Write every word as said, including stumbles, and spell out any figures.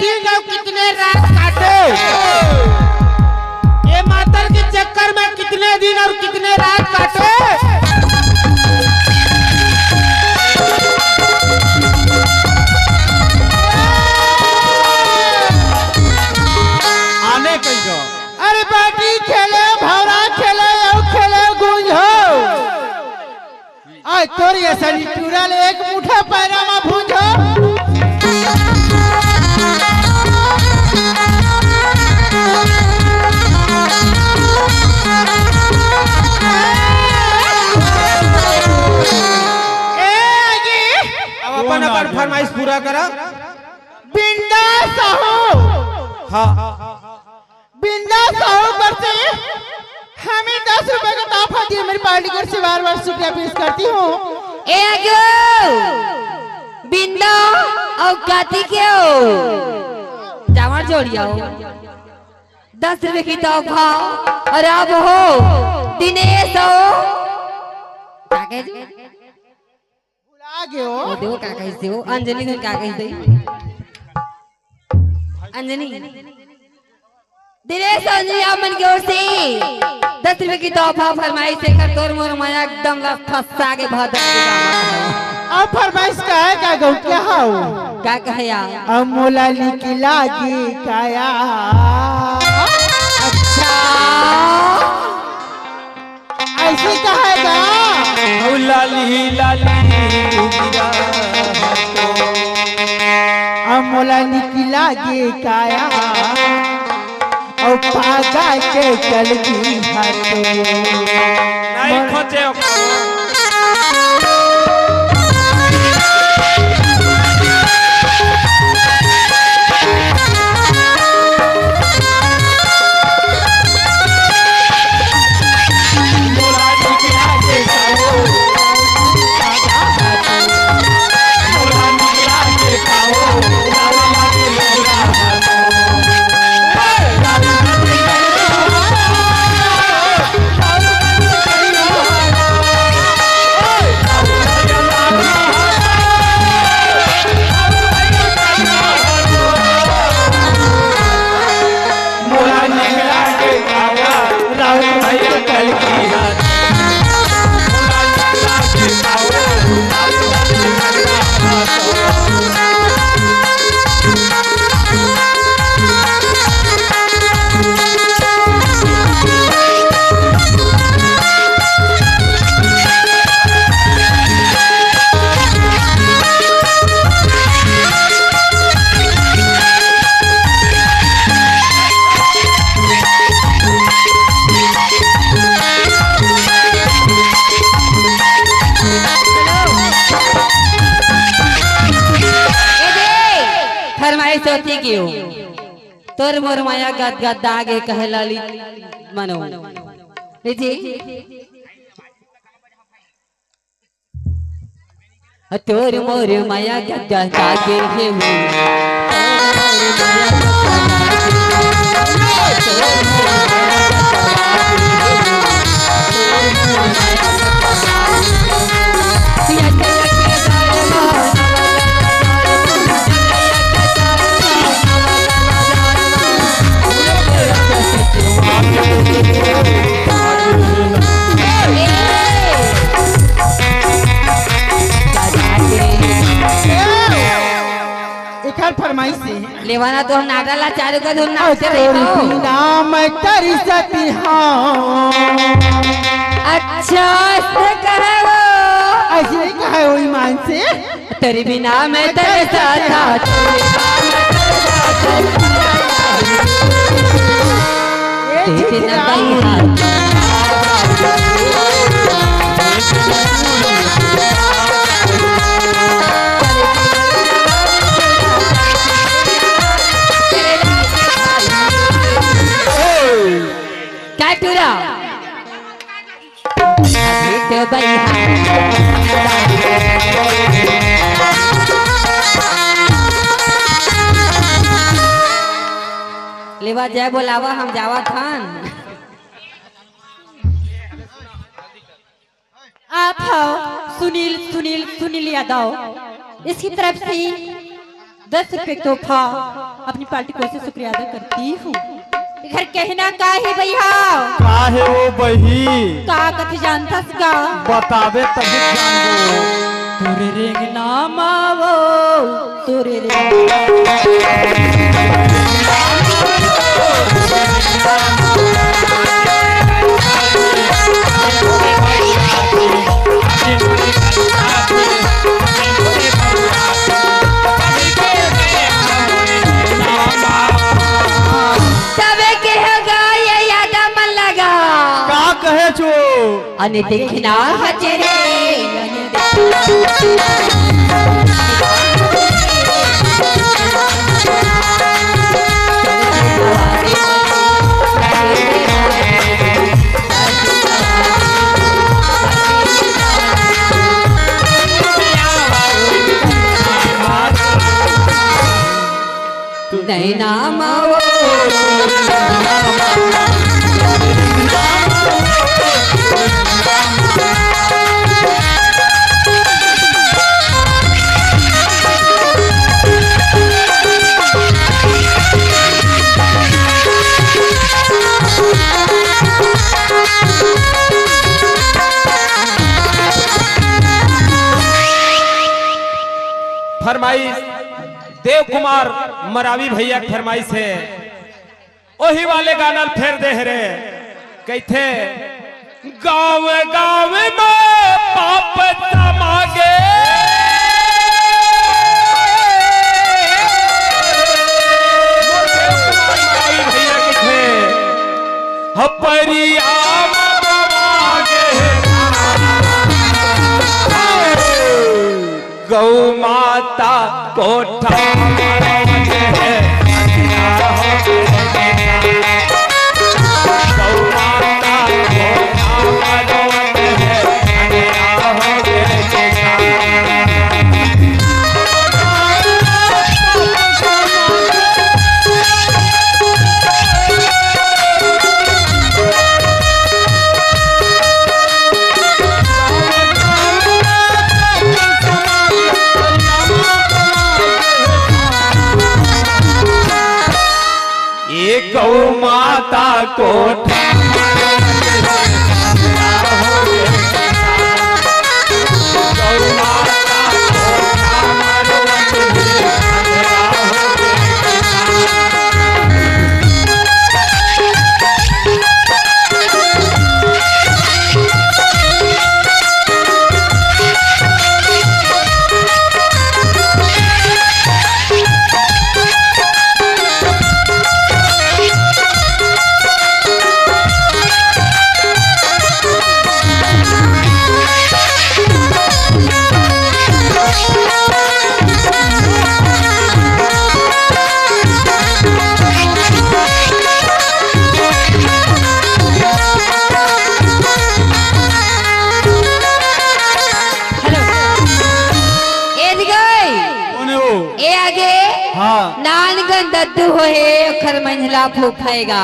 दिन अउ कितने रात काटे, ये मातर के चक्कर में कितने दिन अउ कितने रात काटे। आने कहियो। अरे बाटी खेले, भौरा खेले, अउ खेले गुंज हो। आज तोर ये सनी टूरा ले एक मुठा पैरा मा भूंज हो। ए, आगे। अब अपन, अपन फरमाइश पूरा करा। बिंदास हो। हाँ। बिंदास हो, ऊपर से हमें दस रुपए का तोहफा दिए, मेरी पार्टी की ओर से बार बार शुक्रिया पेश करती हूँ। ए आगे, बिंदा अउ काती के हो, जावर जोड़िया हो, दस रुपए की तोहफा। अउ अब हो दिनेश हो, का कहे जी? भुला गयो। वो देखो का कहिस हो, अंजनी ने का कहिस हो? अंजनी, दिनेश अंजनी, आप मन के ओर से दस रुपए की तोहफा फरमाइश हे, कर तोर मोर मया एकदम लस फंसा के बहुत। अब फरमाइश का हे, का गौ क्या हो? का कहे यार? अब मोला निकला जी काया। अच्छा। ऐसे कहेगा। हौ लाली लाली उजरा हाथों। अब मोला निकला गे काया, अउ पागा के चल दी हाथों। नहीं खोजे ओका। ए दे, फरमाइश होती क्यों? तोर मोर माया गद गद आगे कहे लाली मनो। ए जी। तोर मोर माया गद गद आगे हे। एकर फरमाइश हे। लेवाना तो हम नाटा ला चालू कर दो, नाचते रही तोर हो। बिना मैं तरसत हौं। अच्छा, ऐसे कहे वो। ऐसे नहीं कहे वो ईमान से। तेरे बिना मैं तरसत हौं। ए, तेरे बिना ठीक है। काटूरा। लेवा जय बोलावा, हम जावत हन। आप हो सुनील, सुनील, सुनील यादव। इसकी तरफ से दस रुपये तोहफा अपनी पार्टी को से शुक्रिया अदा करती हूँ। एकर कहना का हे भैया? का हे वो बही? का कथे जानथस का? बताबे तभी जानबो। तोरे रेंगना मा वो, तोरे रेंगना मा वो। तबे के हो गा ये यादा मन लगा। का कहे छो? अने देखना हजरे, अने देखना नैना मावो। फरमाइश देव कुमार मरावी भैया के फरमाइश हे, ओही वाले गाना ल फेर दे हरे। कहिथे, गाँव गाँव म पाप समागे। भैया कहिथे, हपरिया म गवा गे। गौ माता कोठा मरवत हे, अंधेरा हो गे। गौ माता कोठा मरवत हे, अंधेरा हो गे। ये गौ माता कोठा हेलो। एद गई। कौन हे वो? ए आगे। हाँ। नानगन दद्दू हो हे, ओखर मंझला फूफाएगा।